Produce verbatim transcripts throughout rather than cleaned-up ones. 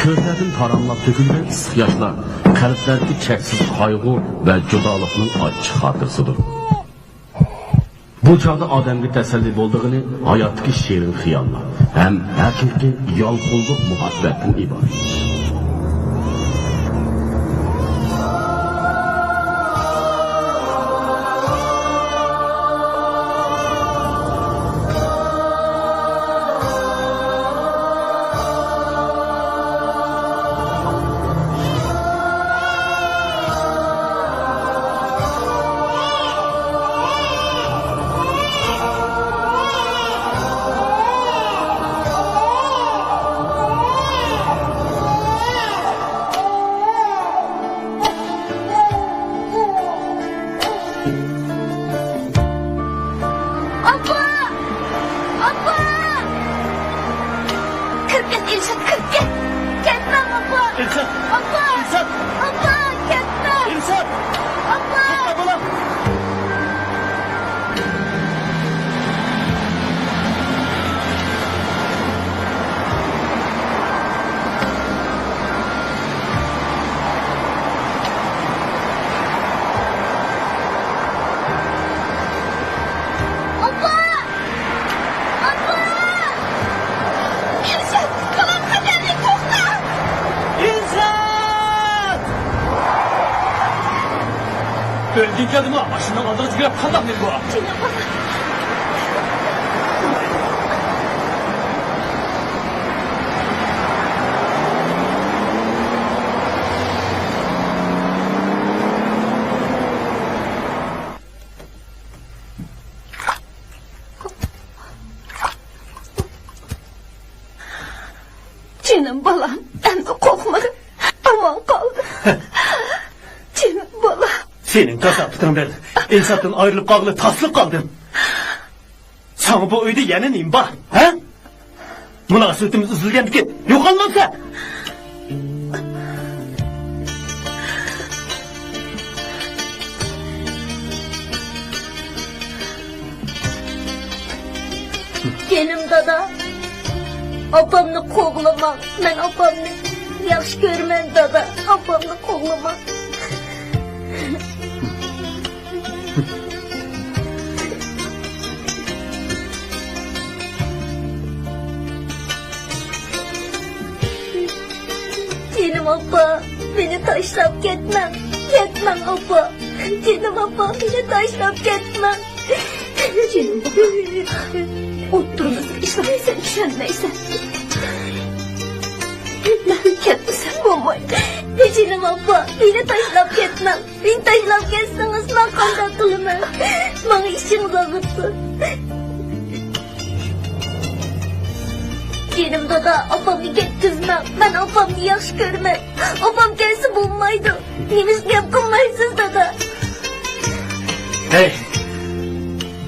كۆزلەردىن تاراملاپ تۆكۈلگەن ئىسسىق ياشلار قەلبلەردىكى چەكسىز قايغۇ ۋە جۇدالىقنىڭ ئاچچىق خاتىرىسىدۇر. بۇ چاغدا ئادەمگە تەسەللى بولىدىغىنى ھاياتتىكى شېرىن خىياللار ھەم ھەقىقىي يالقۇنلۇق مۇھەببەتتىن ئىبارەت. ئاپا! ئاپا! كىرىپ كەت، ئىلشات، كىرىپ كەت! كەتمەڭ، ئاپا! ئىلشات! ئاپا! ئىلشات! ئاپا، كەتمەڭ! ئىلشات! ئاپا! كەتمە، بالام! ئاپا! ئاپا! ئىلشات! بالام، قەدەمنى توختا! ئىلشات! ئۆلگۈڭ كەلدىمۇ؟ ماشىنىنىڭ ئالدىغا تۈگۈرۈپ قانداق نېمە بۇ؟ جېنىم بالام. جېنىم بالام، ئەمدى قورقمىغىن. ئامان قالدىم. جېنىم بالام. سېنىڭ كاساپىتىڭدىن، ئىلشاتتىن ئايرىلىپ قالغىلى تاسلىق قالدىم. ساڭا بۇ ئۆيدە يەنە نېمە بار، ھە؟ مۇناسىۋىتىمىز ئۈزۈلگەندىكىن يوقالمامسەن؟ جېنىم دادا، ئاپامنى قوغلىماڭ. مەن ئاپامنى ياخشى كۆرىمەن، دادا. ئاپامنى قوغلىماڭ. جېنىم ئاپا، مېنى تاشلاپ كەتمەڭ. كەتمەڭ ئاپا. جېنىم ئاپا، مېنى تاشلاپ كەتمەڭ. جېنىم ئاپا، ئوتتۇرىمىزدا ئىشلار، سەن چۈشەنمەيسەن. مەن كەتمىسەم بولمايدۇ. جېنىم ئاپا، مېنى تاشلاپ كەتمەڭ. مېنى تاشلاپ كەتسىڭىز، مەن قانداق قىلىمەن؟ ماڭا ئىچىڭىز ئاغرىسۇن. جېنىم دادا، ئاپامنى كەتكۈزمەڭ. مەن ئاپامنى ياخشى كۆرىمەن. ئاپام كەلسە بولمايدۇ. نېمىشقا گەپ قىلمايسىز، دادا؟ ھەي!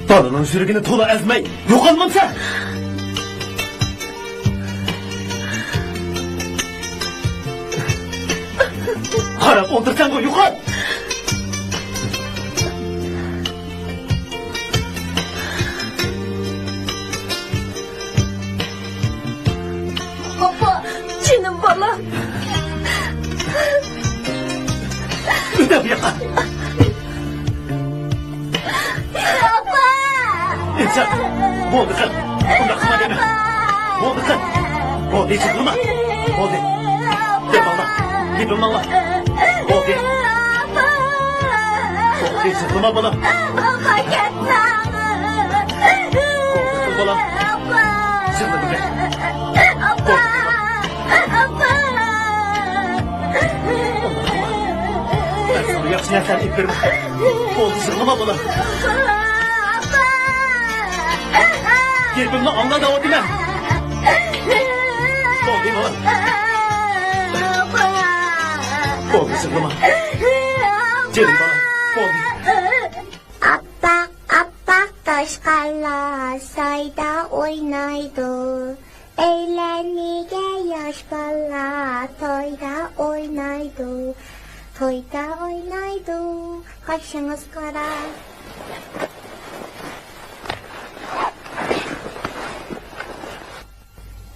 بالىنىڭ يۈرىكىنى تولا ئەزمەي، يوقالمامسەن! قاراپ ئولتۇرساڭغۇ، يوقال! ئاپا، جېنىم بالام. ئۆتە بۇ ياققا. ئاپا! ئىلشات، بولدى قىز. ئۇنداق قىلما دەيمەن. بولدى قىز. بولدى، يىغلىما. بولدى. گېپىڭنى ئاڭلا. گېپىمنى ئاڭلا. بولدى. بولدى، يىغلىما بالام. ئاپا، كەتمەڭ. بولدى، بالام. ئاپا! يىغلىما. ئاپا! ئاپا! مەن ساڭا ياخشى نەرسىلەرنى ئېلىپ بېرىمەن. بولدى، يىغلىما بالام. ئاپا! گېپىمنى ئاڭلا دەۋاتىمەن. بولدى، بالام. ئاپا! بولدى، يىغلىما. جېنىم بالام، بولدى. ئاپئاق، ئاپئاق توشقانلار سايدا ئوينايدۇ. ئەيلەنگە ياش بالىلار تويدا ئوينايدۇ. تويدا ئوينايدۇ. قېشىڭىز قارا.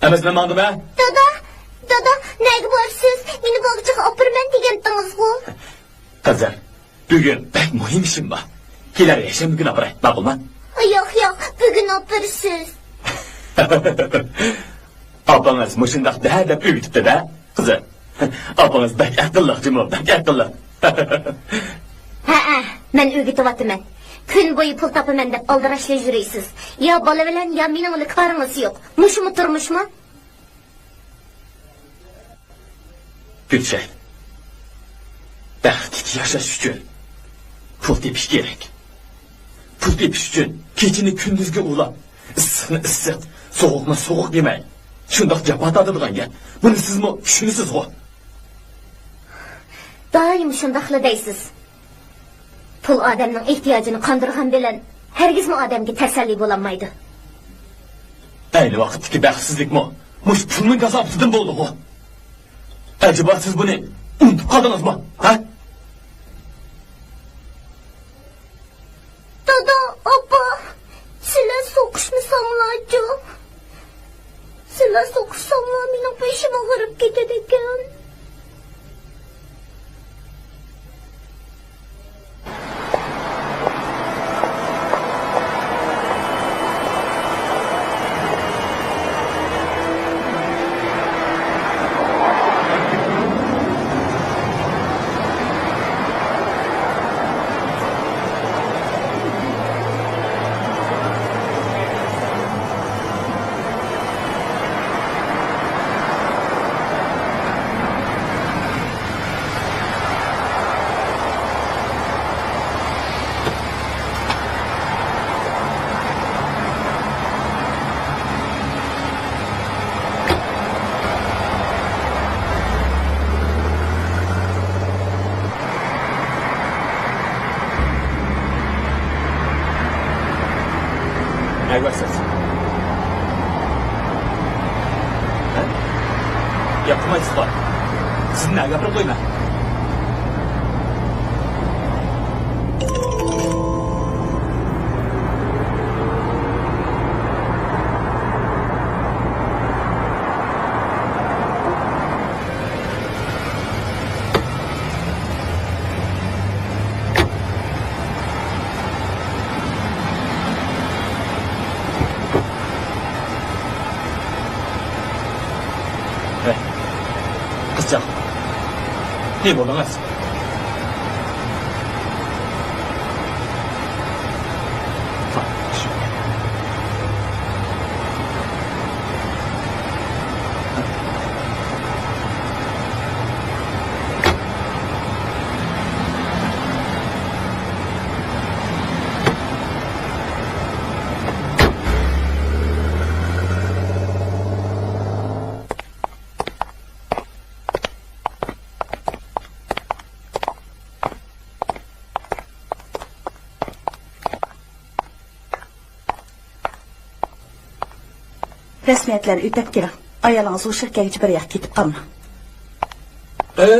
ئەمەس، مەن ماڭدىم، ھە؟ دادا، دادا، نەگە قىزىم، بۈگۈن بەك مۇھىم ئىشىم بار. كېلەر يەكشەنبە كۈنى ئاپىراي، ماقۇلمۇ؟ ياق، ياق، بۈگۈن ئاپىرىسىز. ئاپىڭىز مۇشۇنداق دە دەپ ئۆگىتىپتۇ-دە، قىزىم. ئاپىڭىز بەك ئەقىللىق جۇمۇ، بەك ئەقىللىق. ھەئە، مەن ئۆگىتىۋاتىمەن. كۈن بويى پۇل تاپىمەن دەپ ئالدىراشلا يۈرىسىز. يا بالا بىلەن، يا مېنىڭ بىلەن كارىڭىز يوق. مۇشۇمۇ تۇرمۇشمۇ؟ گۈلشەن، بەختلىك ياشاش ئۈچۈن پۇل تېپىش كېرەك. پۇل تېپىش ئۈچۈن كېچىنى كۈندۈزگە ئۇلاپ، ئىسسىقنى ئىسسىق، سوغۇقنى سوغۇق دېمەي، شۇنداق جاپا تارتىدىغان گەپ. بۇنى سىزمۇ چۈشىنىسىزغۇ؟ دائىم شۇنداقلا دەيسىز. پۇل ئادەمنىڭ ئېھتىياجىنى قاندۇرغان بىلەن ھەرگىزمۇ ئادەمگە تەسەللى بولالمايدۇ. ئەينى ۋاقىتتىكى بەختسىزلىكمۇ مۇشۇ پۇلنىڭ كاساپىتىدىن بولدىغۇ. ئەجەبا سىز بۇنى ئۇنتۇپ قالدىڭىزمۇ؟ ھە؟ دادا، ئاپا، سىلەر سوقۇشمىساڭلارچۇ؟ سىلەر سوقۇشساڭلار مېنىڭ بېشىم ئاغرىپ كېتىدىكەن. نەگە بارىسىز؟ ھە؟ ياقمايسىزغۇ؟ سىزنى نەگە ئاپىرىپ قويىمەن؟ ھەي، قىزچاق، نېمە بولدىڭىز؟ رەسمىيەتلەرنى ئۆتەپ كېلىڭ. ئايالىڭىز ھوشىغا كەلگۈچە بىر ياققا كېتىپ قالماڭ. ئە،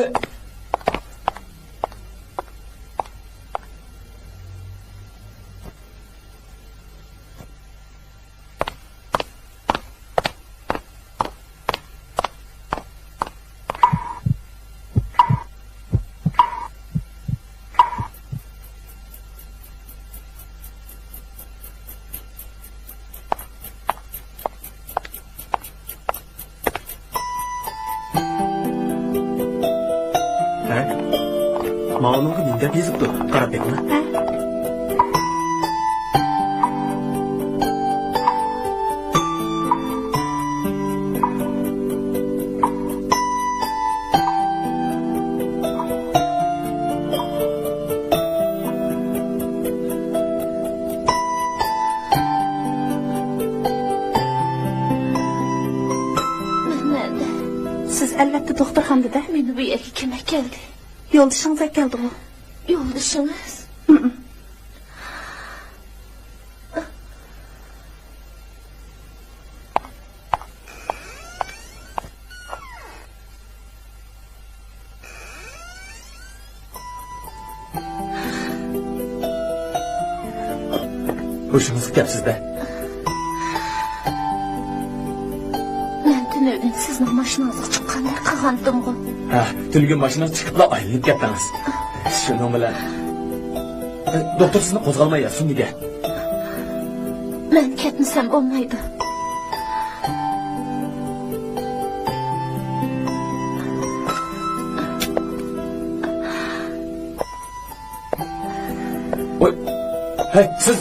ھە؟ ماۋۇنىڭغا نېمە دەپ يېزىپتۇ؟ قاراپ بېقىڭ. ھە؟ مەھمەت. سىز ئەلۋەتتە دوختۇرخانىدا-دە؟ مېنى بۇ يەرگە كىم ئەكەلدى؟ يولدىشىڭىز ئەكەلدىغۇ؟ يولدىشىڭىز؟ ھىم. ھوشىڭىزغا كەپسىز-دە. مەن تۈنۈگۈن سىزنىڭ ماشىنىڭىزغا چىققاندەك قىلغانتىمغۇ؟ ھە، تۈنۈگۈن ماشىنىغا چىقىپلا ئايلىنىپ كەتتىڭىز. شۇنىڭ بىلەن، ئە، دوختۇر سىزنى قوزغالماي ياتسۇن دېگەن. مەن كەتمىسەم بولمايدۇ. ۋاي، ھەي، سىز!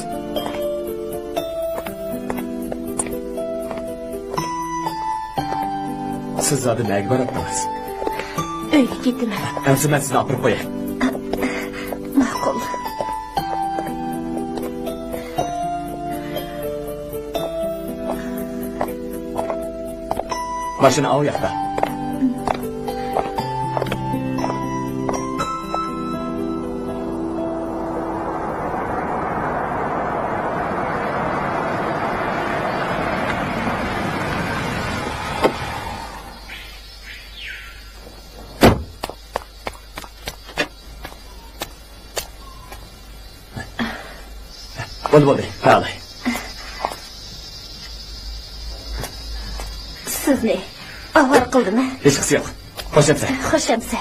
سىز زادى نەگە باراتتىڭىز؟ ئۆيگە كېتىمەن. ئەمسە مەن سىزنى ئاپىرىپ قوياي. ماقۇل. ماشىنا ئاۋۇ ياقتا. بولدى، بولدى، بەرەي. سىزنى ئاۋارە قىلدىم، ھە؟ ھېچقىسى يوق. خوش ئەمىسە. خوش ئەمىسە.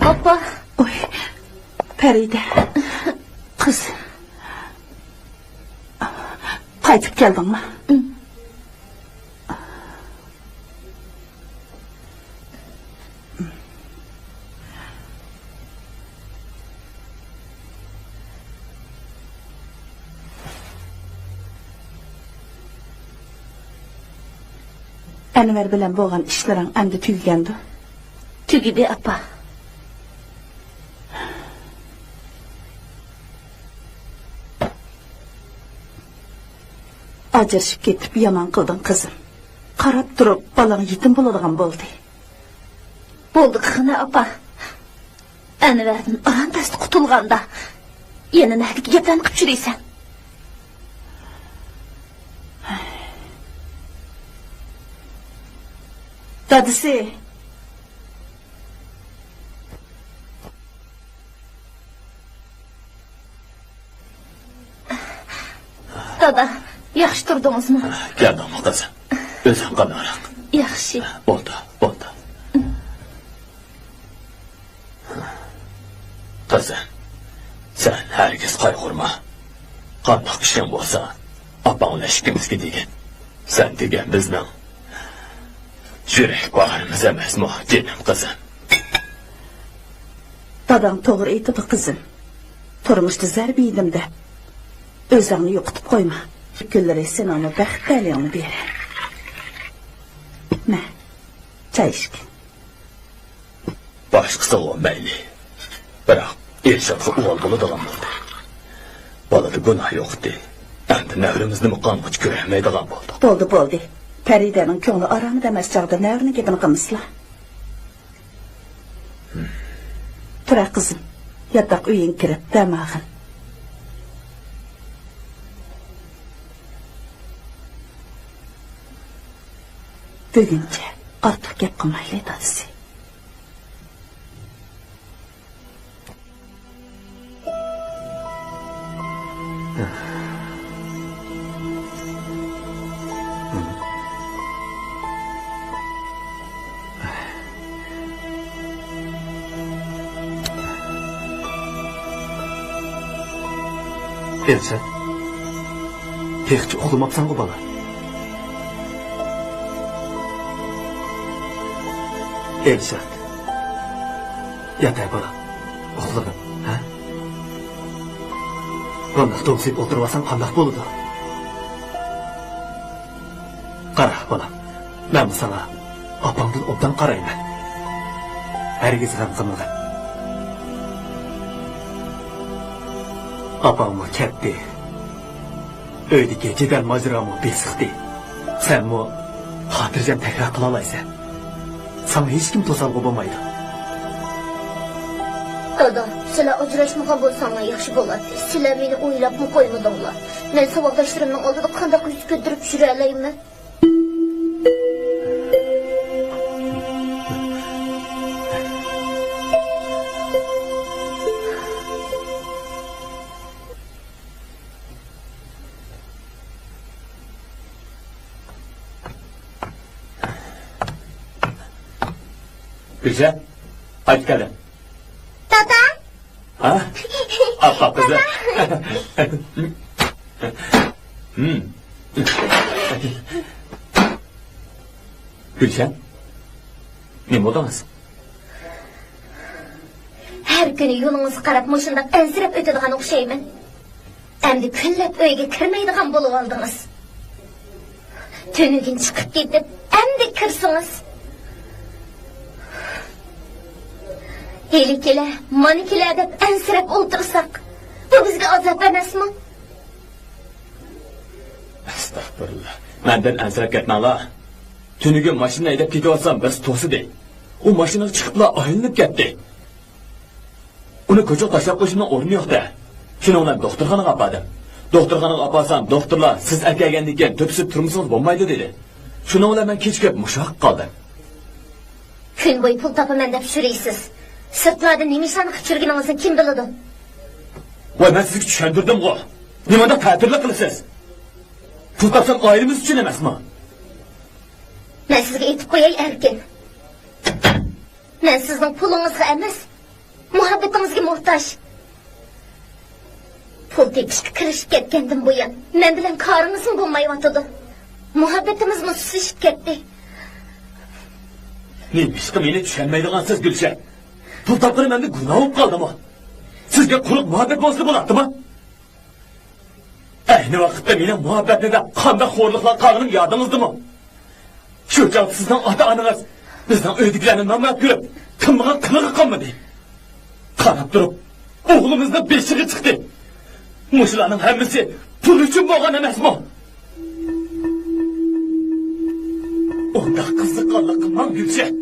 ئاپا. ۋاي، پەرىدە. قىز. قايتىپ كەلدىڭمۇ؟ ئەنۋەر بىلەن بولغان ئىشلىرىڭ ئەمدى تۈگىگەندۇ؟ تۈگىدى، ئاپا. ئاجرىشىپ كېتىپ يامان قىلدىڭ، قىزىم. قاراپ تۇرۇپ بالاڭ يېتىم بولىدىغان بولدى. بولدى قىغىنا ئاپا. ئەنۋەردىن ئاران-دەستە قۇتۇلغاندا، يەنە نەدىكى گەپلەرنى قىلىپ يۈرىسەن؟ دادىسى. دادا، ياخشى تۇردىڭىزمۇ؟ كەلدىڭمۇ قىزىم؟ ئۆزۈڭ قانداقراق؟ ياخشى. بولدى، بولدى. قىزىم، سەن ھەرگىز قايغۇرما. قانداق ئىشىڭ بولسا، ئاپاڭ بىلەن ئىككىمىزگە دېگىن. سەن دېگەن بىزنىڭ يۈرەك باغرىمىز ئەمەسمۇ، جېنىم قىزىم؟ داداڭ توغرا ئېيتىدۇ، قىزىم. تۇرمۇشتا زەربە يېدىم دەپ، ئۆزۈڭنى يوقىتىپ قويما. كۈنلىرى سېنىڭمۇ بەخت تەلىيىڭنى بېرە. مە، چاي ئىچكىن. باشقىسىغۇ مەيلى. بىراق ئېرشادقا ئۇۋال بولىدىغان بولدى. بالىدا گۇناھ يوق ئىدى. ئەمدى نەۋرىمىزنىمۇ قانغۇچە كۆرەلمەيدىغان بولدۇق. بولدى، بولدى. پەرىدەنىڭ كۆڭلى ئارامىدا ئەمەس چاغدا نەۋرىنىڭ گېپىنى قىلمىسىلا. تۇرە قىزىم، ياتاق ئۆيۈڭگە كىرىپ دەم ئالغىن. بۈگۈنچە ئارتۇق گەپ قىلمايلى، دادىسى. ئېلشات، تېخىچە ئۇخلىماپسەنغۇ، بالا؟ ئېلشات، يات ھە، بالا، ئۇخلىغىن، ھە؟ بۇنداق دومسىيىپ ئولتۇرۇۋالساڭ قانداق بولىدۇ؟ قارا، بالام، مەنمۇ ساڭا ئاپاڭدىن ئوبدان قارايمەن. ھەرگىز غەم قىلمىغىن. ئاپاڭمۇ كەتتى. ئۆيدىكى جېدەل ماجىرامۇ بېسىقتى. سەنمۇ خاتىرجەم تەكرار قىلالايسەن. ساڭا ھېچكىم توسالغۇ بولمايدۇ. دادا، سىلەر ئاجراشمىغان بولساڭلار ياخشى بولاتتى. سىلەر مېنى ئويلاپمۇ قويمىدىڭلار. مەن ساۋاقداشلىرىمنىڭ ئالدىدا قانداق يۈز كۆتۈرۈپ يۈرەلەيمەن؟ گۈلشەن، قايتىپ كەلدىم. دادا! ھا؟ ئاپئاق قىزىم. ھىم. گۈلشەن، نېمە بولدىڭىز؟ ھەر كۈنى يولىڭىزغا قاراپ مۇشۇنداق ئەنسىرەپ ئۆتىدىغان ئوخشايمەن. ئەمدى كۈنلەپ ئۆيگە كىرمەيدىغان بولۇۋالدىڭىز. تۈنۈگۈن چىقىپ كېتىپ، ئەمدى كىرسىڭىز. ھېلى كېلە، مانا كېلە دەپ ئەنسىرەپ ئولتۇرساق، بۇ بىزگە ئازاب ئەمەسمۇ؟ ئەستەغپۇرۇللا. مەندىن ئەنسىرەپ كەتمەڭلار. تۈنۈگۈن ماشىنا ھەيدەپ كېتىۋاتسام، بىرسى توسىدى. ئۇ ماشىنىغا چىقىپلا ئايلىنىپ كەتتى. ئۇنى كوچىغا تاشلاپ قويۇشۇمنىڭ ئورنى يوق-دە. شۇنىڭ بىلەن دوختۇرخانىغا ئاپاردىم. دوختۇرخانىغا ئاپارسام، دوختۇرلار سىز ئەكەلگەندىن كېيىن تۆپىسىپ تۇرمىسىڭىز بولمايدۇ دېدى. شۇنىڭ بىلەن مەن كېچىكىپ مۇشۇ ھالغا قالدىم. كۈن بويى پۇل تاپىمەن دەپ يۈرىسىز. سىرتلاردا نېمە ئىشلارنى قىلىپ يۈرگىنىڭىزنى كىم بىلىدۇ؟ ۋاي، مەن سىزگە چۈشەندۈردۈمغۇ. نېمانداق تەتۈرلۈك قىلىسىز؟ پۇل تاپسام ئائىلىمىز ئۈچۈن ئەمەسمۇ؟ مەن سىزگە ئېيتىپ قوياي، ئەركىن. مەن سىزنىڭ پۇلىڭىزغا ئەمەس، مۇھەببىتىڭىزگە موھتاج. پۇل تېپىشقا كىرىشىپ كەتكەندىن بۇيان، مەن بىلەن كارىڭىزمۇ بولمايۋاتىدۇ. مۇھەببىتىمىزمۇ سۇسلىشىپ كەتتى. نېمىشقا مېنى چۈشەنمەيدىغانسىز، گۈلشەن؟ پۇل تاپقىنىم ئەمدى گۇناھ بولۇپ قالدىمۇ؟ سىزگە قۇرۇق مۇھەببەت بولسا بولاتتىمۇ؟ ئەينى ۋاقىتتا مېنىڭ مۇھەببەتنى دەپ قانداق خورلۇقلارغا قالغىنىم يادىڭىزدىمۇ؟ شۇ چاغدا سىزنىڭ ئاتا-ئانىڭىز بىزنىڭ ئۆيدىكىلەرنى نامرات كۆرۈپ، قىلمىغان قىلىقى قالمىدى. قاراپ تۇرۇپ، ئوغلىمىزنىڭ بېشىغا چىقتى. مۇشۇلارنىڭ ھەممىسى پۇل ئۈچۈن بولغان ئەمەسمۇ؟ ئۇنداق قىزىققانلىق قىلماڭ، گۈلشەن.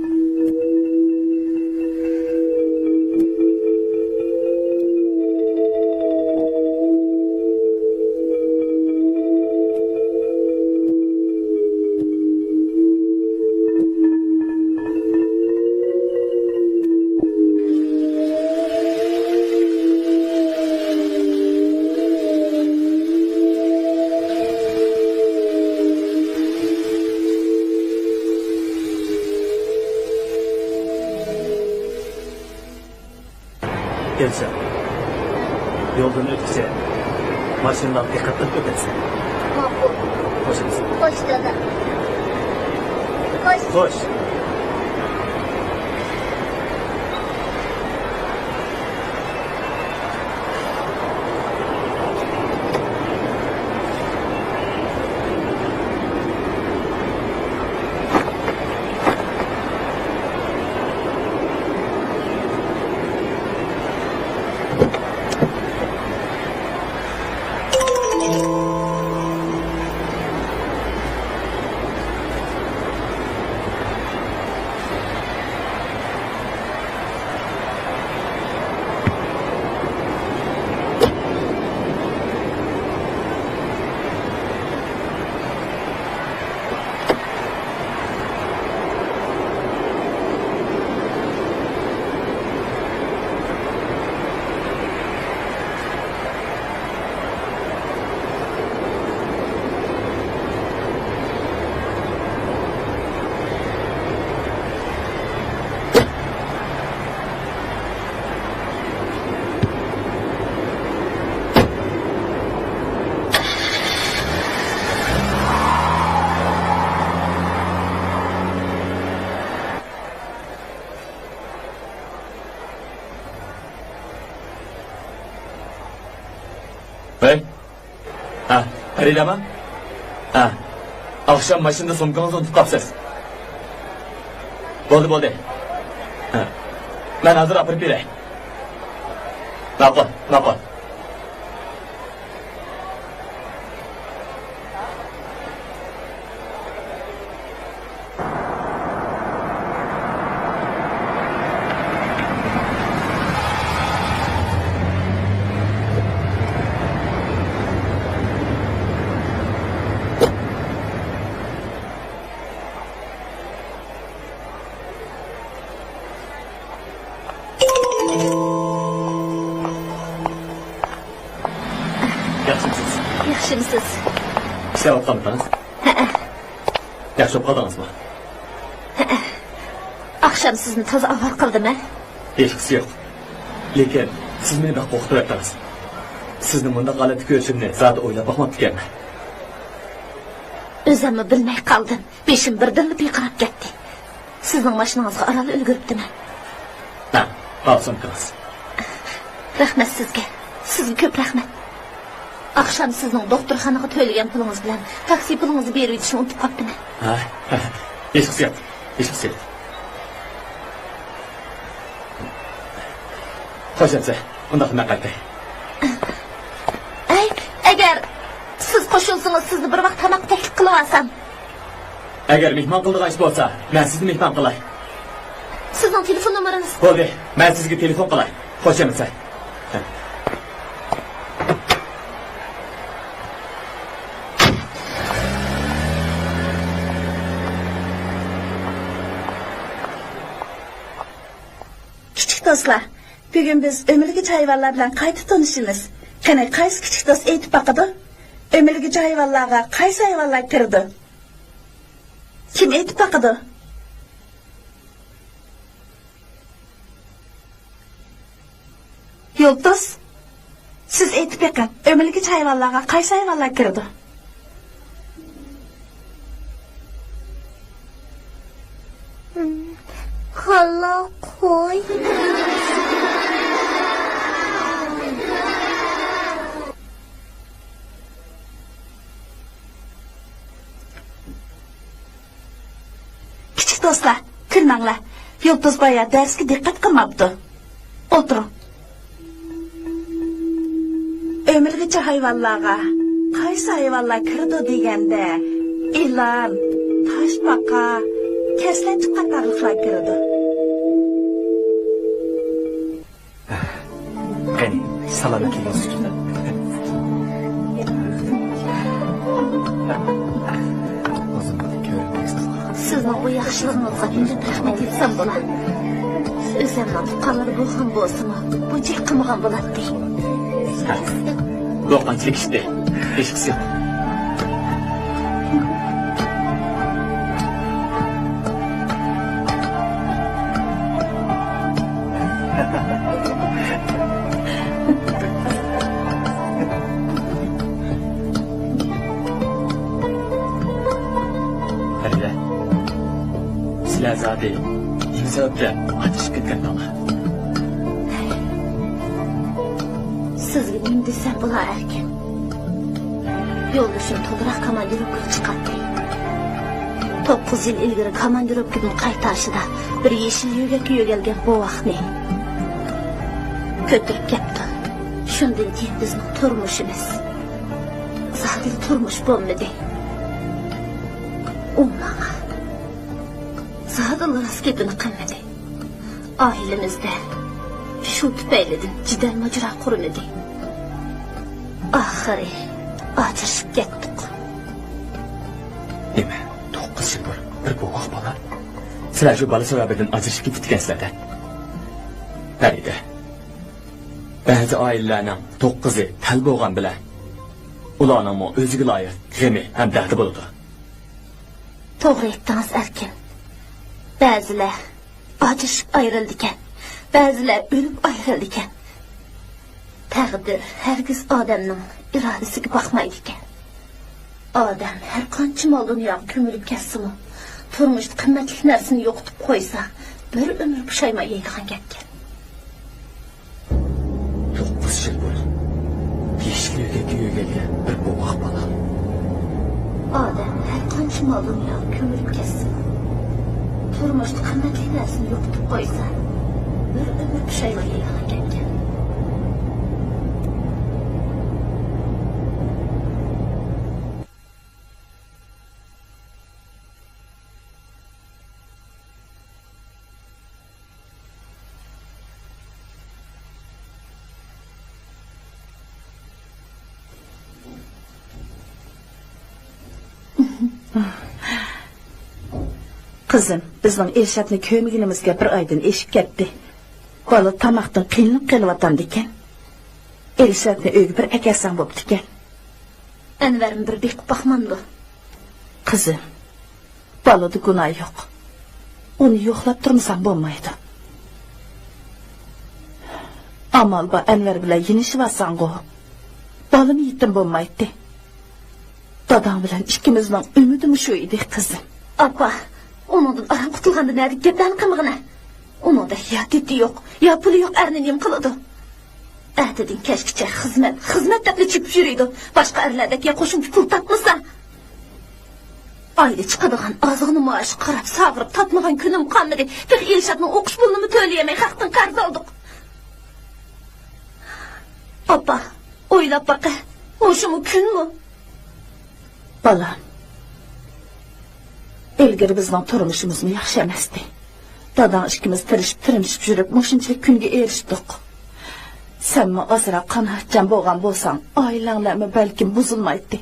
گۈلشەن، يولدىن ئۆتكۈچە ماشىنىلارغا دىققەت قىلىپ ئۆتەرسەن. ماقۇل. خوش ئەمىسە. خوش، دادا. خوش. خوش. ھەي! ھە، پەرىدەما؟ ھە. ئاخشام ماشىنىدا سومكىڭىزنى ئۇنتۇپ قاپسىز. بولدى، بولدى. ھە. مەن ھازىر ئاپىرىپ بېرەي. ماقۇل، ماقۇل. ئىشلەۋاتقانمىدىڭىز؟ ھەئە. ياخشى بولۇپ قالدىڭىزمۇ؟ ھەئە. ئاخشام سىزنى تازا ئاۋارە قىلدىم ھە؟ ھېچقىسى يوق. لېكىن سىز مېنى بەك قورقۇتۇۋەتتىڭىز. سىزنى مۇنداق ھالەتتە كۆرۈشۈمنى زادى ئويلاپ باقماپتىكەنمەن. ئۆزۈممۇ بىلمەي قالدىم. بېشىم بىردىنلا پىرقىراپ كەتتى. سىزنىڭ ماشىنىڭىزغا ئاران ئۈلگۈرۈپتىمەن. ھە، ئال سومكىڭىز. رەھمەت سىزگە. سىزگە كۆپ رەھمەت. ئاخشام سىزنىڭ دوختۇرخانىغا تۆلىگەن پۇلىڭىز بىلەن تاكسى پۇلىڭىزنى بېرىۋېتىشنى ئۇنتۇپ قاپتىمەن. ھە، ھېچقىسى يوق، ھېچقىسى يوق. خوش ئەمىسە، ئۇنداقتا مەن قايتاي. ئەي، ئەگەر سىز قوشۇلسىڭىز، سىزنى بىر ۋاق تاماققا تەكلىپ قىلىۋالسام. ئەگەر مېھمان قىلىدىغان ئىش بولسا، مەن سىزنى مېھمان قىلاي. سىزنىڭ تېلېفون نومۇرىڭىز؟ بولدى، مەن سىزگە تېلېفون قىلاي. خوش ئەمىسە. كىچىك دوستلار، بۈگۈن بىز ئۆمۈلگۈچى ھايۋانلار بىلەن قايتا تونۇشىمىز. قېنى، قايسى كىچىك دوست ئېيتىپ باقىدۇ؟ ئۆمۈلگۈچى ھايۋانلارغا قايسى ھايۋانلار كىرىدۇ؟ كىم ئېيتىپ باقىدۇ؟ يۇلتۇز، سىز ئېيتىپ بېقىڭ، ئۆمۈلگۈچى ھايۋانلارغا قايسى ھايۋانلار كىرىدۇ؟ كالا، قوي. كىچىك دوستلار، كۈلمەڭلار. يۇلتۇز بايا دەرسكە دىققەت قىلماپتۇ. ئولتۇرۇڭ. ئۆمۈلگۈچى ھايۋانلارغا قايسى ھايۋانلار كىرىدۇ دېگەندە، ئىلان، تاشپاقا، كەسلەنچۈك قاتارلىقلار كىرىدۇ. قېنى، سالامەتلىكىڭىز ئۈچۈن. سىزنىڭ بۇ ياخشىلىقىڭىزغا نېمە رەھمەت ئېيتسام بولا؟ ئۆزۈمنىڭ تۇغقانلىرى بولغان بولسىمۇ، بۇنچىلىك قىلمىغان بولاتتى. بۇ قانچىلىك ئىشتى؟ ھېچقىسى يوق. پەرىدە، سىلەر زادى نېمە سەۋەبتىن ئاجرىشىپ كەتكەنتىڭلار؟ سىزگە نېمە دېسەم بولا ئەركىن؟ يولدىشىم تولىراق كاماندىروپكىغا چىقاتتى. توققۇز يىل ئىلگىرى كاماندىروپكىدىن قايتارشىدا بىر يېشىل يۆگەككە يۆگەلگەن بوۋاقنى كۆتۈرۈپ كەپتۇ. شۇندىن كېيىن بىزنىڭ تۇرمۇشىمىز زادىلا تۇرمۇش بولمىدى. ئۇ ماڭا زادىلا راست گېپىنى قىلمىدى. ئائىلىمىزدە شۇ تۈپەيلىدىن جېدەل ماجىرا قۇرمىدى. ئاخىرى ئاجرىشىپ كەتتۇق. نېمە، توققۇز يىل بۇرۇن بىر بوۋاق بالا؟ سىلەر شۇ بالا سەۋەبىدىن ئاجرىشىپ كېتىپتىكەنسىلەر-دە. پەرىدە، بەزى ئائىلىلەرنىڭ توققۇزى تەل بولغان بىلەن ئۇلارنىڭمۇ ئۆزىگە لايىق غېمى ھەم دەردى بولىدۇ. توغرا ئېيتتىڭىز ئەركىن. بەزىلەر ئاجرىشىپ ئايرىلىدىكەن، بەزىلەر ئۆلۈپ ئايرىلىدىكەن. تەقدىر ھەرگىز ئادەمنىڭ ئىرادىسىگە باقمايدىكەن. ئادەم ھەر قانچە مال-دۇنياغا كۆمۈلۈپ كەتسىمۇ، تۇرمۇشتا قىممەتلىك نەرسىنى يوقىتىپ قويسا، بىر ئۆمۈر پۇشايمان يەيدىغان گەپكەن. توققۇز يىل بۇرۇن يېشىل يۆگەككە يۆگەلگەن بىر بوۋاق بالا. ئادەم ھەر قانچە مال-دۇنياغا كۆمۈلۈپ كەتسىمۇ، تۇرمۇشتا قىممەتلىك نەرسىنى يوقىتىپ قويسا، بىر ئۆمۈر پۇشايمان يەيدىغان گەپكەن. قىزىم، بىزنىڭ ئىرشاتنى كۆرمىگىنىمىزگە بىر ئايدىن ئېشىپ كەتتى. بالا تاماقتىن قىينىلىپ قېلىۋاتامدىكەن. ئىرشاتنى ئۆيگە بىر ئەكەلسەڭ بوپتىكەن. ئەنۋەرمۇ بىر بېقىپ باقمامدۇ؟ قىزىم، بالىدا گۇناھ يوق. ئۇنى يوقلاپ تۇرمىساڭ بولمايدۇ. ئامال بار ئەنۋەر بىلەن يېنىشىۋالساڭغۇ، بالىمۇ يېتىم بولمايتتى. داداڭ بىلەن ئىككىمىزنىڭ ئۈمىدىمۇ شۇ ئىدى، قىزىم. ئاپا، ئۇنىڭدىن ئاران قۇتۇلغاندا نەدىكى گەپلەرنى قىلمىغىنە. ئۇنىڭدەك يا دىتى يوق، يا پۇلى يوق ئەرنى نېمە قىلىدۇ؟ ئەتىدىن كەچكىچە خىزمەت، خىزمەت دەپلا چېپىپ يۈرىدۇ. باشقا ئەرلەردەك يا قوشۇمچە پۇل تاپمىسا. ئايدا چىقىدىغان ئازغىنە مائاشقا قاراپ ساغىرىپ تاتمىغان كۈنۈم قالمىدى. تېخى ئىلشاتنىڭ ئوقۇش پۇلىنىمۇ تۆلىيەلمەي خەقتىن قەرز ئالدۇق. ئاپا، ئويلاپ باقە، مۇشۇمۇ كۈنمۇ؟ بالام، ئىلگىرى بىزنىڭ تۇرمۇشىمىزمۇ ياخشى ئەمەستى. داداڭ ئىككىمىز تىرىشىپ، تىرمىشىپ يۈرۈپ، مۇشۇنچىلىك كۈنگە ئېرىشتۇق. سەنمۇ ئازراق قانائەتچان بولغان بولساڭ، ئائىلەڭلەرمۇ بەلكىم بۇزۇلمايتتى.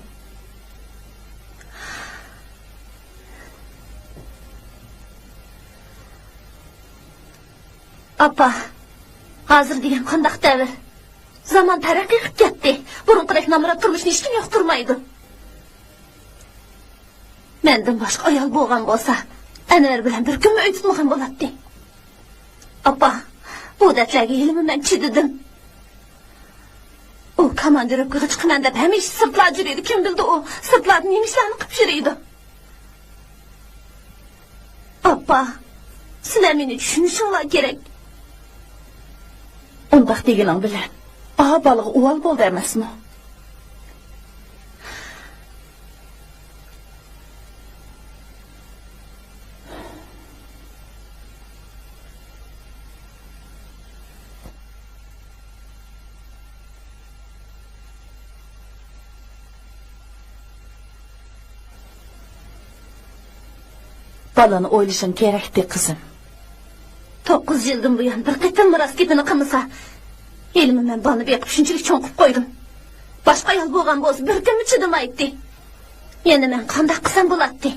ئاپا، ھازىر دېگەن قانداق دەۋر؟ زامان تەرەققىي قىلىپ كەتتى. بۇرۇنقىدەك نامرات تۇرمۇشنى ھېچكىم ياقتۇرمايدۇ. مەندىن باشقا ئايال بولغان بولسا، ئەنۋەر بىلەن بىر كۈنمۇ ئۆي تۇتمىغان بولاتتى. ئاپا، بۇ دەردلەرگە ھېلىمۇ مەن چىدىدىم. ئۇ كوماندىروپكىغا چىقىمەن دەپ ھەمىشە سىرتلاردا يۈرىدۇ. كىم بىلدى ئۇ سىرتلاردا نېمە ئىشلارنى قىلىپ يۈرىدۇ؟ ئاپا، سىلەر مېنى چۈشىنىشىڭلار كېرەك. ئۇنداق دېگىنىڭ بىلەن، ئا بالىغا ئۇۋال بولدى ئەمەسمۇ؟ بالىنى ئويلىشىڭ كېرەكتى، قىزىم. توققۇز يىلدىن بۇيان بىر قېتىممۇ راست گېپىنى قىلمىسا، ھېلىمۇ مەن بالىنى بېقىپ شۇنچىلىك چوڭ قىلىپ قويدۇم. باشقا ئايال بولغان بولسا، بىر كۈنمۇ چىدىمايتتى. يەنە مەن قانداق قىلسام بولاتتى؟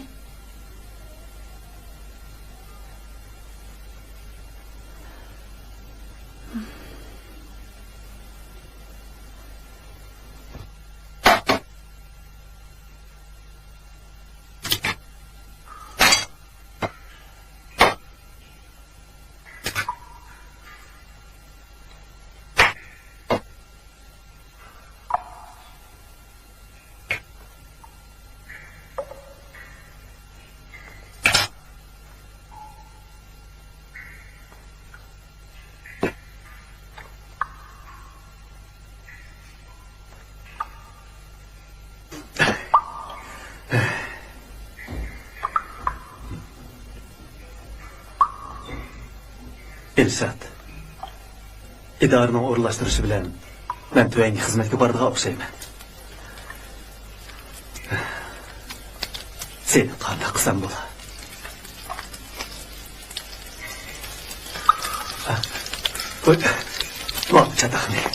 ئىلشات، ئىدارىنىڭ ئورۇنلاشتۇرۇشى بىلەن مەن تۆۋەنگە خىزمەتكە بارىدىغان ئوخشايمەن. سېنى قانداق قىلسام بولا؟ قوي، ماڭا چاتاقنى.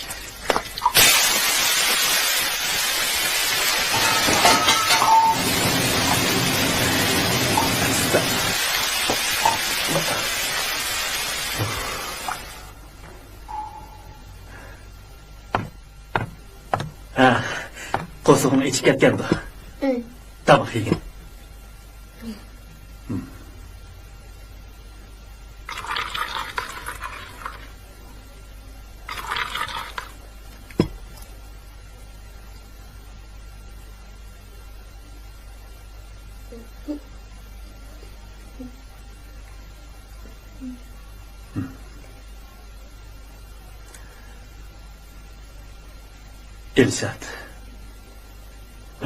ھە، قورسىقىڭ ئېچىپ كەتكەندۇ؟ ئىم. تاماق يېگىن. ئىلشات،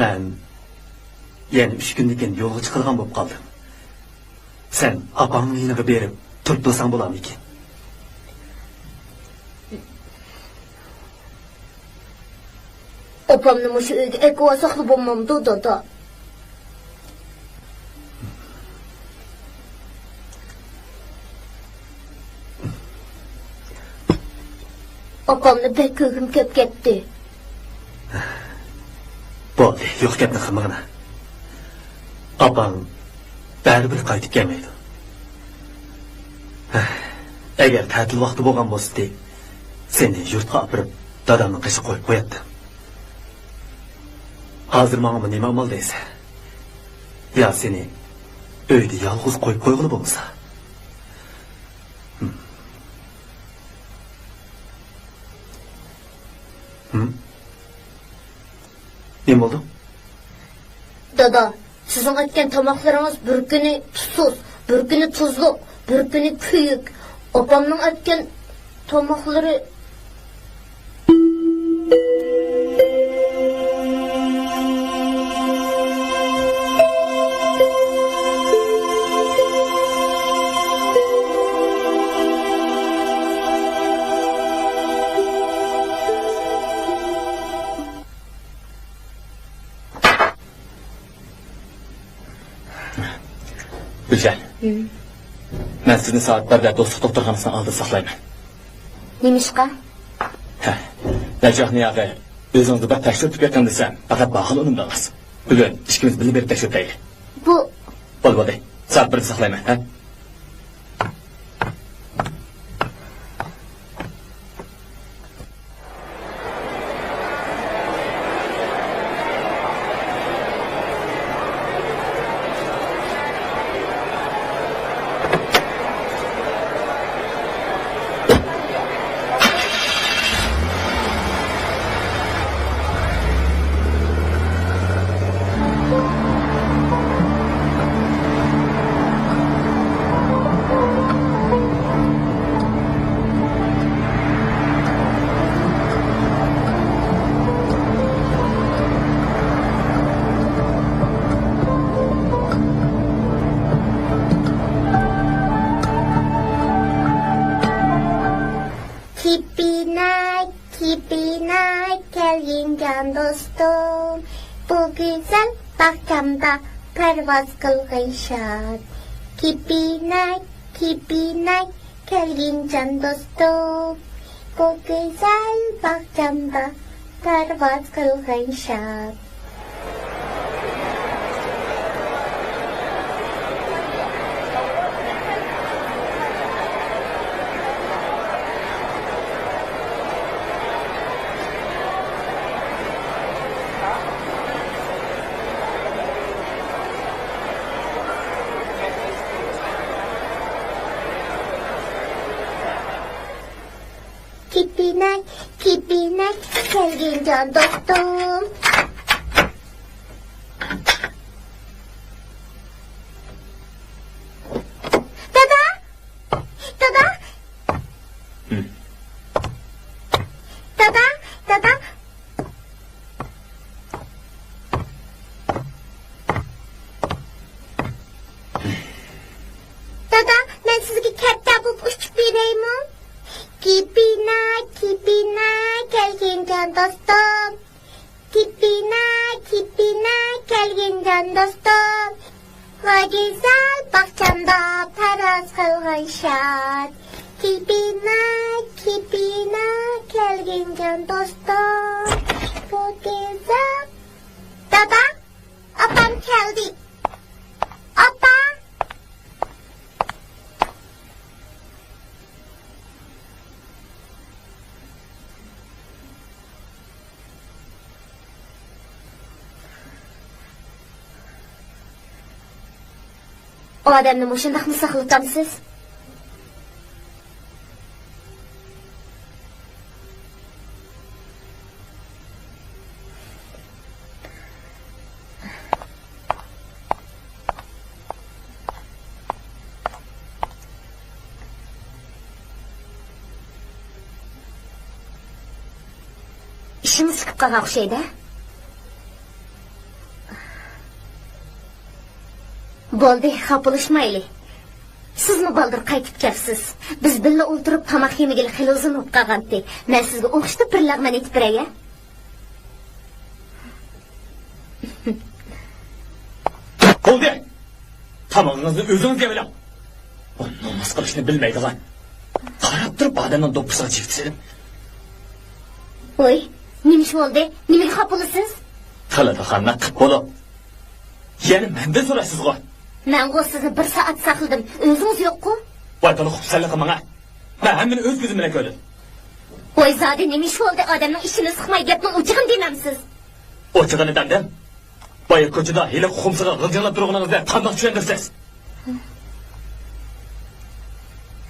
مەن يەنە ئۈچ كۈندىن كېيىن يولغا چىقىدىغان بولۇپ قالدىم. سەن ئاپاڭنىڭ يېنىغا بېرىپ تۇرۇپ بولساڭ بولارمىكىن؟ ئاپامنى مۇشۇ ئۆيگە ئەكىۋالساقلا بولمامدۇ، دادا؟ ئاپامنى بەك كۆرگۈم كەپ كەتتى. بولدى، يوق گەپنى قىلمىغىنا. ئاپاڭ بەرىبىر قايتىپ كەلمەيدۇ. ئەگەر تەتىل ۋاقتى بولغان بولسىدى، سېنى يۇرتقا ئاپىرىپ، دادامنىڭ قېشىغا قويۇپ قوياتتىم. ھازىر ماڭىمۇ نېمە ئامال دەيسەن؟ يا سېنى ئۆيدە يالغۇز قويۇپ قويغىلى بولمىسا؟ ھىم. ھىم؟ نېمە بولدى؟ دادا، سىزنىڭ ئەتكەن تاماقلىرىڭىز بىر كۈنى تۇزسىز، بىر كۈنى تۇزلۇق، بىر كۈنى كۆيۈك. ئاپامنىڭ ئەتكەن تاماقلىرى. گۈلشەن، ھىم. مەن سىزنى سائەت بىردە دوستلۇق دوختۇرخانىسىنىڭ ئالدىدا ساقلايمەن. نېمىشقا؟ ھە، نەجاھنى ياغى ئۆزىڭىزنى بەك تەكشۈرتۈپ بېقىڭ دېسەم، پەقەت بارغىلى ئۇنىمىدىڭىز. بۈگۈن ئىككىمىز بىللە بېرىپ تەكشۈرتەيلى. بۇ. بولدى، بولدى. سائەت بىردە ساقلايمەن، ھە؟ كېپىنەك، كېپىنەك، كەلگىن جان دوستۇم، بۇ گۈزەل باغچامدا پەرۋاز قىلغىن شاد. كېپىنەك، كېپىنەك، كەلگىن جان دوستۇم، بۇ گۈزەل باغچامدا پەرۋاز قىلغىن شاد. كېپىنەك، كېپىنەك، كەلگىن جان دوستۇم. دادا! دادا! ھىم. دادا! دادا! دادا، مەن سىزگە كەپتەر بولۇپ ئۇچۇپ بېرەيمۇ؟ كېپىنەك، كېپىنەك، كەلگىن جان دوستۇم. كېپىنەك، كېپىنەك، كەلگىن جان دوستۇم. بۇ گۈزەل باغچامدا پەرۋاز قىلغىن شاد. كېپىنەك، كېپىنەك، كەلگىن جان دوستۇم. بۇ گۈزەل. دادا، ئاپام كەلدى. ئاپا! ئادەمنى مۇشۇنداقمۇ ساقلىتامسىز؟ ئىشىڭىز چىقىپ قالغان ئوخشايدۇ. بولدى، خاپىلىشمايلى. سىزمۇ بالدۇر قايتىپ كەپسىز. بىز بىللە ئولتۇرۇپ تاماق يېمىگىلى خېلى ئۇزۇن بولۇپ قالغانتى. مەن سىزگە ئوخشىتىپ بىر لەغمەن ئېتىپ بېرەي، ھە؟ بولدى! تامىقىڭىزنى ئۆزىڭىز يەۋېلىڭ. بۇ نومۇس قىلىشنى بىلمەيدىغان. قاراپ تۇرۇپ ئادەمنىڭ دوپپىسىغا چىۋىت سېلىپ. ۋوي، نېمە ئىش بولدى؟ نېمىگە خاپا بولىسىز؟ قىلىدىغاننى قىپ بولۇپ. يەنە مەندىن سورايسىزغۇ؟ مەنغۇ سىزنى بىر سائەت ساقلىدىم. ئۆزىڭىز يوققۇ؟ ۋاي، تولا خۇپسەنلىك قىلماڭ ھە. مەن ھەممىنى ئۆز كۆزۈم بىلەن كۆردۈم. ۋاي، زادى نېمە ئىش بولدى؟ ئادەمنىڭ ئىشىنى سىقماي گەپنىڭ ئوچۇقىنى دېمەمسىز؟ ئوچۇقىنى دەمدىم. بايا كوچىدا ھېلىقى خۇمسىغا غىلجىڭلاپ تۇرغىنىڭىزنى قانداق چۈشەندۈرىسىز؟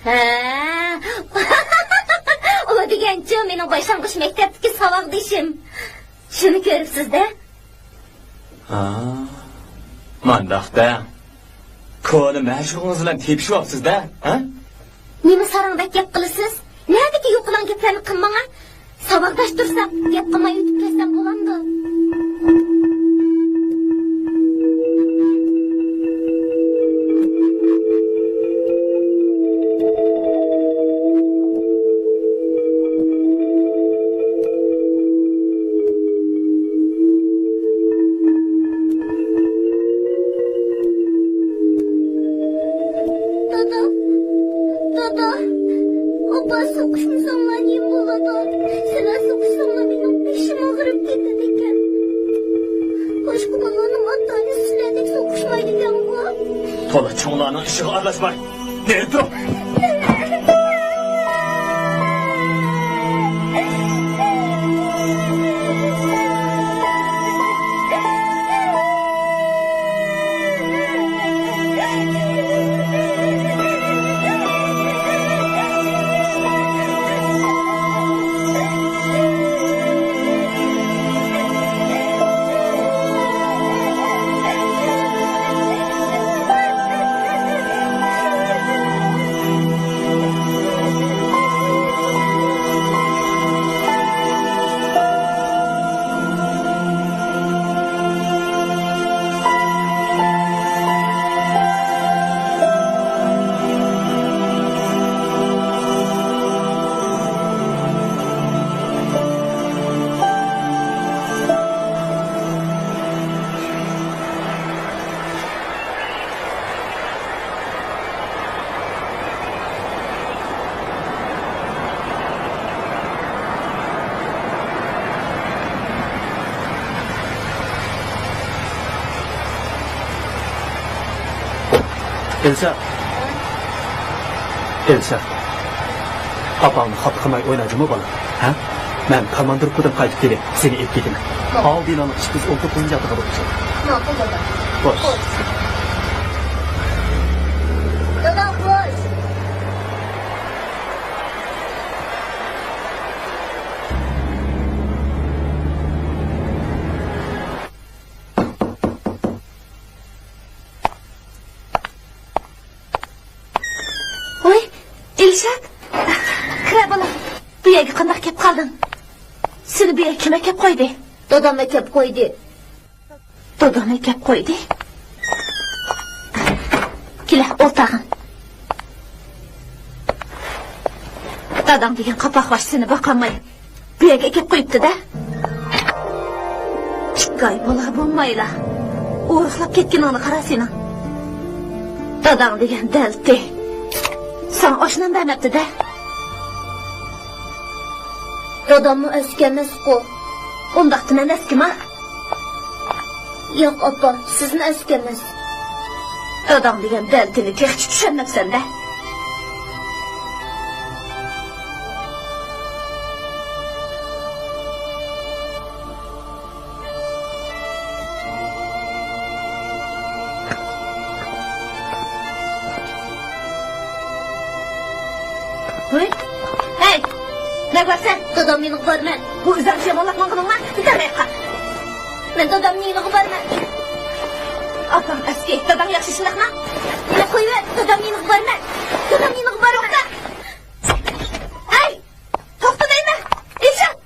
ھە. ئۇ دېگەنچۇ مېنىڭ باشلانغۇچ مەكتەپتىكى ساۋاقدىشىم. شۇنى كۆرۈپسىز-دە. ھا، مانداق-دە. كونا مەشۇقىڭىز بىلەن تېپىشىۋاپسىز-دە، ھە؟ نېمە ساراڭدەك گەپ قىلىسىز؟ نەدىكى يوقىلاڭ گەپلەرنى قىلماڭا. ساۋاقداش تۇرساق، گەپ قىلماي ئۆتۈپ كەتسەم بولامدۇ؟ دادا، دادا، ئاپا سوقۇشمىساڭلار نېمە بولىدۇ؟ سىلەر سوقۇشساڭلار مېنىڭ بېشىم ئاغرىپ كېتىدىكەن. باشقا بالىلارنىڭ ئاتا-ئانىسى سىلەردەك سوقۇشمايدىكەنغۇ؟ تولا چوڭلارنىڭ ئىشىغا ئارىلاشماي. نېرى تۇرۇڭ! ئىلشات. ئىلشات. ئاپاڭنى خاپا قىلماي ئوينا جۇمۇ بالا. ھە؟ مەن كالماندۇرۇپ قويدۇم، قايتىپ كېلىپ سېنى ئېلىپ كېتىمەن. ماقۇل. ئالدىنانىڭ ئىككى يۈز ئون توققۇزىنچى ئاتىغا بولۇپ. ماقۇل دادا. خوش. خوش. دادا، خوش. ۋاي، ئىلشات! كىرە بالام، بۇ يەرگە قانداق كەپ قالدىڭ؟ سېنى بۇ يەرگە كىم ئەكەپ قويدى؟ دادام ئەكەپ قويدى. دادام ئەكەپ قويدى. كېلە، ئولتۇرغىن. داداڭ دېگەن قاپاق باش سېنى باقالماي، بۇ يەرگە ئەكەپ قويۇپتۇ-دە. ئىككى ئاي بولا بولمايلا ئورۇقلاپ كەتكىنىڭنى قارا سېنىڭ. داداڭ دېگەن دەلتى ساڭا ئاشۇنى بەرمەپتۇ-دە. داداممۇ ئەسكى ئەمەسقۇ. ئۇنداقتا مەن ئەسكىما؟ ياق، ئاپا، سىزمۇ ئەسكى ئەمەس. داداڭ دېگەن دەلتىنى تېخىچە چۈشەنمەپسەن-دە. ھوي! ھەي! نەگە بارسەن؟ دادامنىڭ يېنىغا بارىمەن. بۇ ئۆزۈڭ يامانلاپ ماڭغىنىڭلا يېتەرمەي قال. مەن دادامنىڭ يېنىغا بارىمەن. ئاپاڭ ئەسكى، داداڭ ياخشى شۇنداقمۇ؟ مېنى قويۇۋەت، دادامنىڭ يېنىغا بارىمەن. دادامنىڭ يېنىغا بارىمەن. توختا! ھەي! توختا دەيمەن! ئىلشات!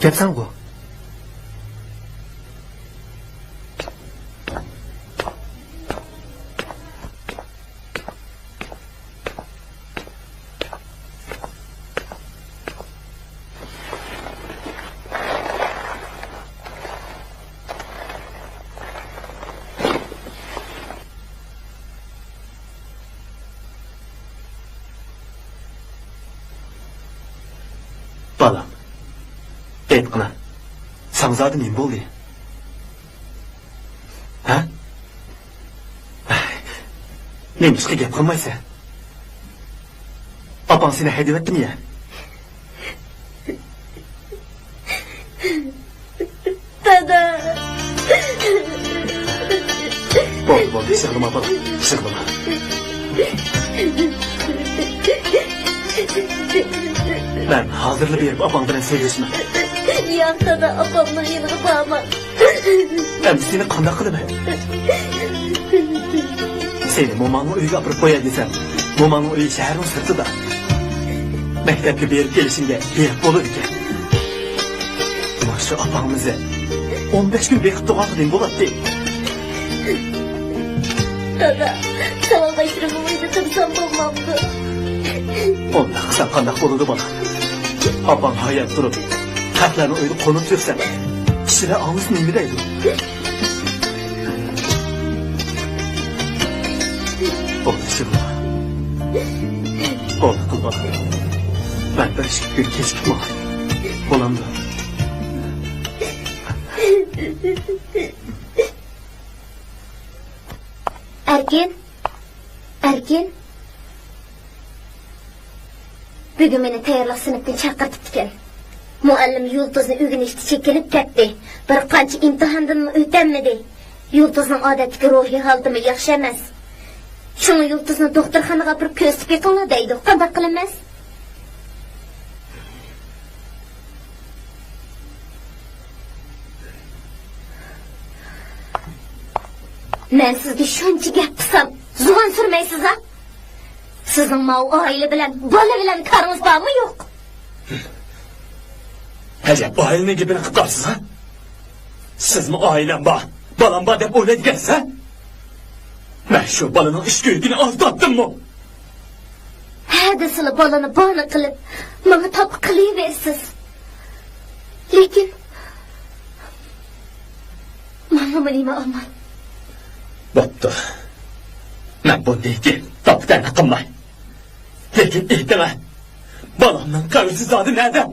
كەپسەنغۇ؟ بالام، ئېيتقىنا، ساڭا زادى نېمە بولدى؟ ھە؟ نېمىشقا گەپ قىلمايسەن؟ ئاپاڭ سېنى ھەيدىۋەتتىمۇ يا؟ دادا! بولدى، بولدى، يىغلىما، بالام، يىغلىما. مەن ھازىرلا بېرىپ ئاپاڭ بىلەن سۆزلىشىمەن. ياق، دادا، ئاپامنىڭ يېنىغا بارما. ئەمدى سېنى قانداق قىلىمەن؟ سېنى موماڭنىڭ ئۆيىگە ئاپىرىپ قوياي دېسەم، موماڭنىڭ ئۆيى شەھەرنىڭ سىرتىدا. مەكتەپكە بېرىپ كېلىشىڭگە بېرىپ بولىدىكەن. مانا شۇ ئاپاڭمىزى ئون بەش كۈن بېقىپ تۇرغانغا نېمە بولاتتى؟ دادا، ساۋاقداشلىرىمنىڭ ئۆيىدە تۇرسام بولمامدۇ؟ ئۇنداق قىلساڭ قانداق بولىدۇ، بالام؟ ئاپاڭ ھايات تۇرۇپ، خەقلەرنىڭ ئۆيىدە قونۇپ يۈرسەڭ، كىشىلەر ئاڭلىسا نېمە دەيدۇ؟ بولدى، شىرلا. بولدى، قىل، بالام. مەن بىر ئىككى كۈن كېچىكىپ ماڭاي. بولامدۇ؟ ئەركىن، ئەركىن. بۈگۈن مېنى تەييارلىق سىنىپتىن چاقىرتىپتىكەن. مۇئەللىم يۇلتۇزنى ئۆگىنىشتە چېكىنىپ كەتتى. بىر قانچە ئىمتىھاندىنمۇ ئۆتەلمىدى. يۇلتۇزنىڭ ئادەتتىكى روھىي ھالىتىمۇ ياخشى ئەمەس. شۇڭا يۇلتۇزنى دوختۇرخانىغا ئاپىرىپ كۆرسىتىپ بېقىڭلار دەيدۇ. قانداق قىلىمىز؟ مەن سىزگە شۇنچە گەپ قىلسام، زۇۋان سۈرمەيسىز-ھە؟ سىزنىڭ ماۋۇ ئائىلە بىلەن، بالا بىلەن كارىڭىز بارمۇ يوق؟ ئەجەب، ئائىلىنىڭ گېپىنى قىلىپ قاپسىز-ھە؟ سىزمۇ ئائىلەم بار، بالام بار دەپ ئويلايدىكەنسىز-ھە؟ مەن شۇ بالىنىڭ ئىش كۆركىنى ئاز تارتتىممۇ؟ ھە دېسىلا بالىنى بانا قىلىپ، ماڭا تاپا قىلىۋېرىسىز. لېكىن ماڭىمۇ نېمە ئامال؟ بوپتۇ. مەن بۇندىن كېيىن تاپا-تەنە قىلماي. لېكىن ئېيتىڭە، بالامنىڭ قەبرىسى زادى نەدە؟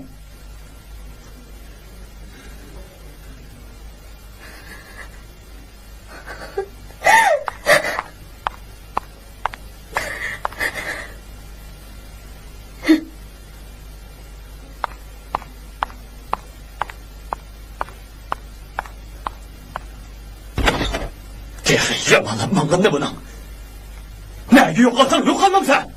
تېخى يامانلاپ ماڭغىنى بۇنىڭ. نەگە يوقالساڭ يوقالمامسەن؟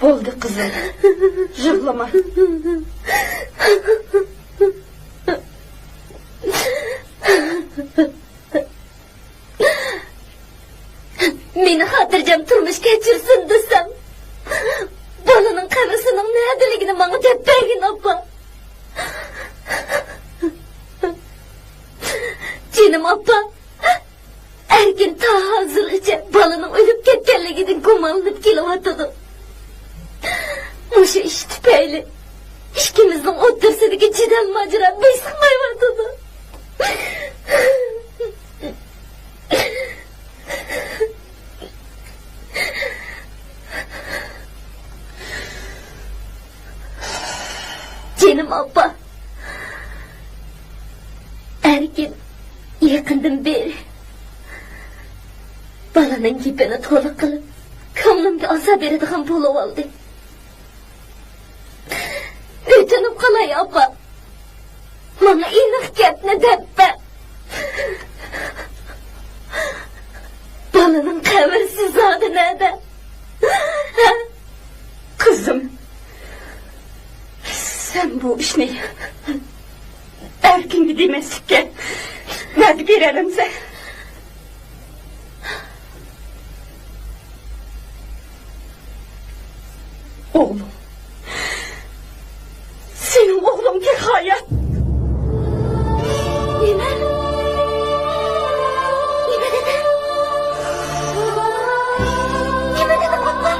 بولدى قىزىم، يىغلىما. مېنى خاتىرجەم تۇرمۇش كەچۈرسۇن دېسەم، بالىنىڭ قەبرىسىنىڭ نەدىلىكىنى ماڭا دەپ بەرگىن، ئاپا. جېنىم ئاپا، ئەركىن تا ھازىرغىچە بالىنىڭ ئۆلۈپ كەتكەنلىكىدىن گۇمانلىنىپ كېلىۋاتىدۇ. مۇشۇ ئىش تۈپەيلى ئىككىمىزنىڭ ئوتتۇرىسىدىكى جېدەل ماجىرا بېسىقمايۋاتىدۇ. جېنىم ئاپا، ئەركىن يېقىندىن بېرى بالىنى گېپىنى تولا قىلىپ، كۆڭلۈمگە ئازار بېرىدىغان بولۇۋالدى. ئۆتۈنۈپ قالاي، ئاپا. ماڭا ئېنىق گەپنى دەپ بەر. بالىنىڭ قەبرىسى زادى نەدە؟ ھە؟ قىزىم، سەن بۇ ئىشنى ئەركىنگە دېمەسلىككە ۋەدە بېرەلەمسەن؟ ئوغلۇم. سېنىڭ ئوغلۇڭ تېخى ھايات. نېمە؟ نېمە دېدىڭ؟ نېمە دېدىڭ، ئاپا؟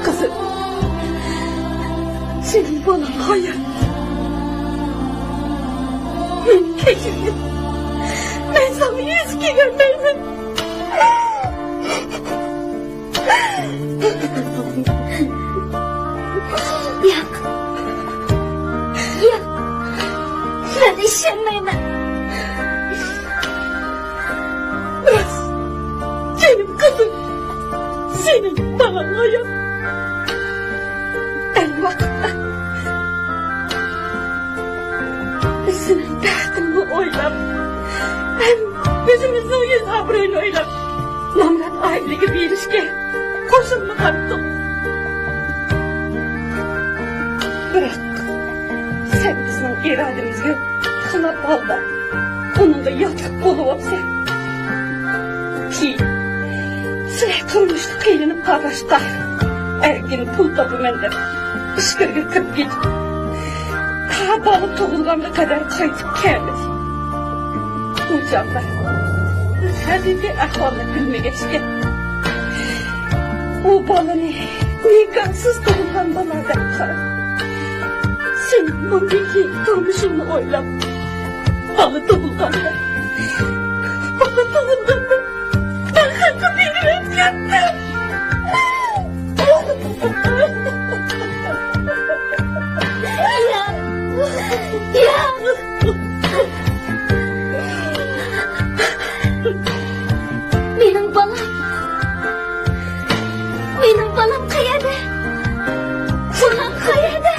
قىزىم، سېنىڭ بالاڭ ھايات. مېنى كەچۈرگىن. مەن ساڭا يۈز كېلەلمەيمەن. ياق. ياق. مەن ئىشەنمەيمەن. راست. جېنىم قىزىم. سېنىڭ بالاڭ ھايات. ئەينى ۋاقىتتا بىز سېنىڭ بەختىڭنى ئويلاپ، ھەم ئۆزىمىزنىڭ يۈز ئابرۇيىنى ئويلاپ، نامرات ئائىلىگە بېرىشكە قوشۇلمىغانتۇق. بىراق، سەن بىزنىڭ ئىرادىمىزگە خىلاپ ھالدا ئۇنىڭغا ياتلىق بولۇۋاپسەن. كېيىن سىلەر تۇرمۇشتا قىينىلىپ قالغاچقا، ئەركىن پۇل تاپىمەن دەپ ئىچكىرىگە كىرىپ كېتىپ، تا بالا تۇغۇلغانغا قەدەر قايتىپ كەلمىدى. ئۇ چاغدا ھەقىقىي ئەھۋالنى بىلمىگەچكە، ئۇ بالىنى نىكاھسىز تۇغۇلغان بالا دەپ قارىدى. سېنىڭ بۇندىن كېيىنكى تۇرمۇشۇڭنى ئويلاپ، بالا تۇغۇلغاندا، بالا تۇغۇلغاندا مەن خەققە بېرىۋەتكەنتىم. ياق! ياق! مېنىڭ بالام! مېنىڭ بالام قەيەردە؟ بالام قەيەردە؟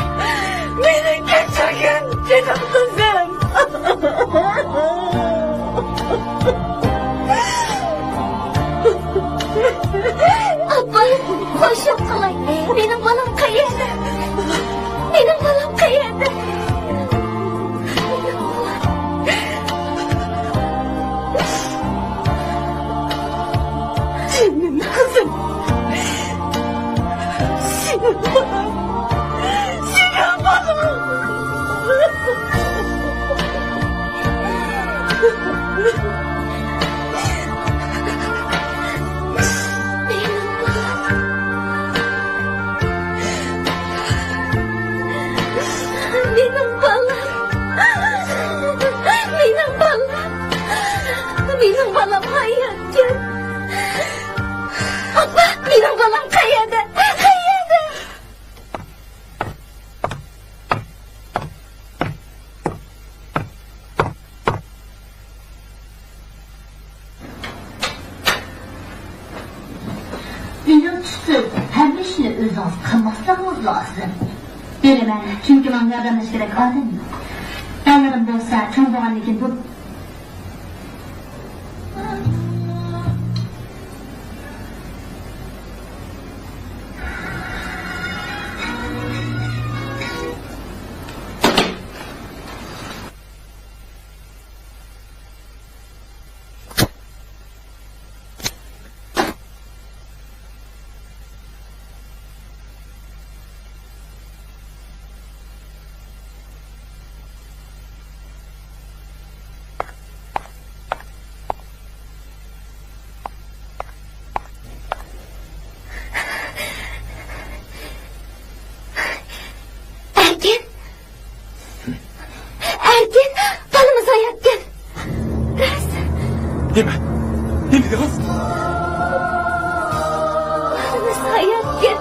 مېنى كەچۈرگىن، جېنىم قىزىم. ئاپا، خوش يوق قىلاي. مېنىڭ بالام قەيەردە؟ مېنىڭ بالام قەيەردە؟ جېنىم قىزىم. سېنىڭ بالام. سېنىڭ بالام. مېنىڭ بالام. مېنىڭ بالام. مېنىڭ بالام. مېنىڭ بالام ھاياتكەن. ئاپا، مېنىڭ بالام قەيەردە؟ قەيەردە؟ ئۈنۈم تۇتۇپ، ھەممە ئىشنى ئۆزىڭىز قىلماسلىقىڭىز لازىم. بىلىمەن، چۈنكى ماڭا ياردەملەشكۈدەك ئادەم يوق. بالىلىرىم بولسا چوڭ بولغاندىكىن بۇ ئەركىن! ئەركىن! بالىمىز ھاياتكەن! راست! نېمە؟ نېمە دېدىڭىز؟ بالىمىز ھاياتكەن!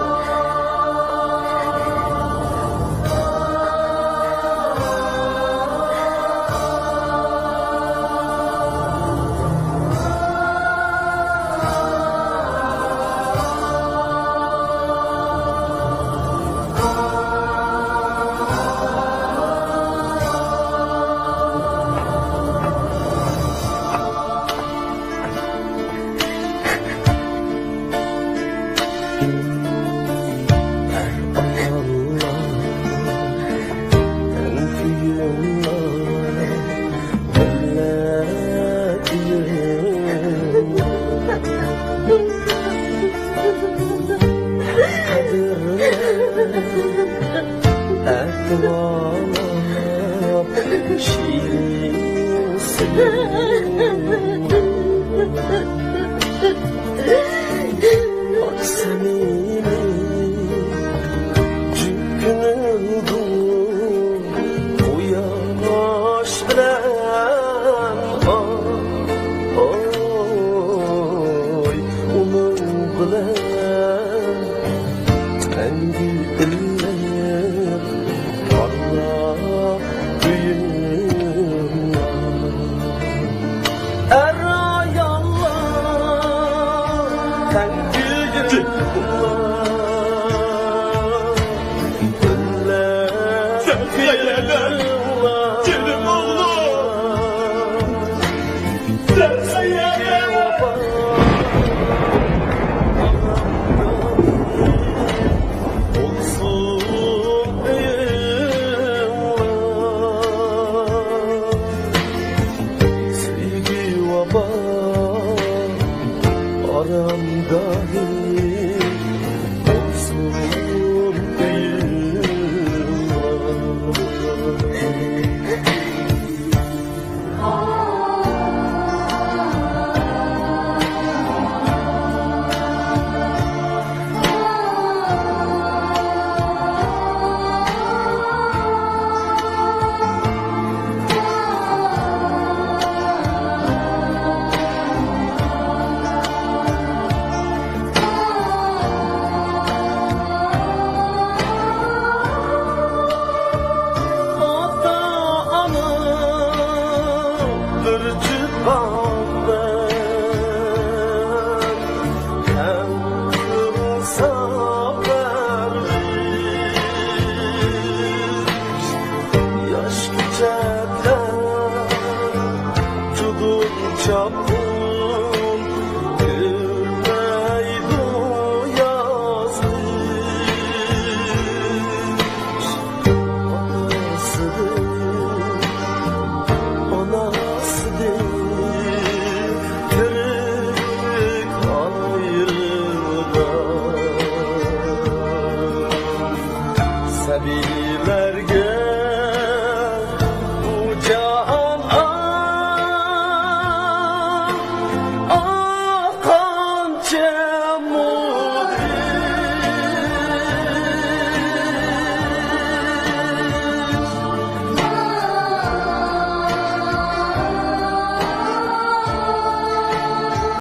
چىققان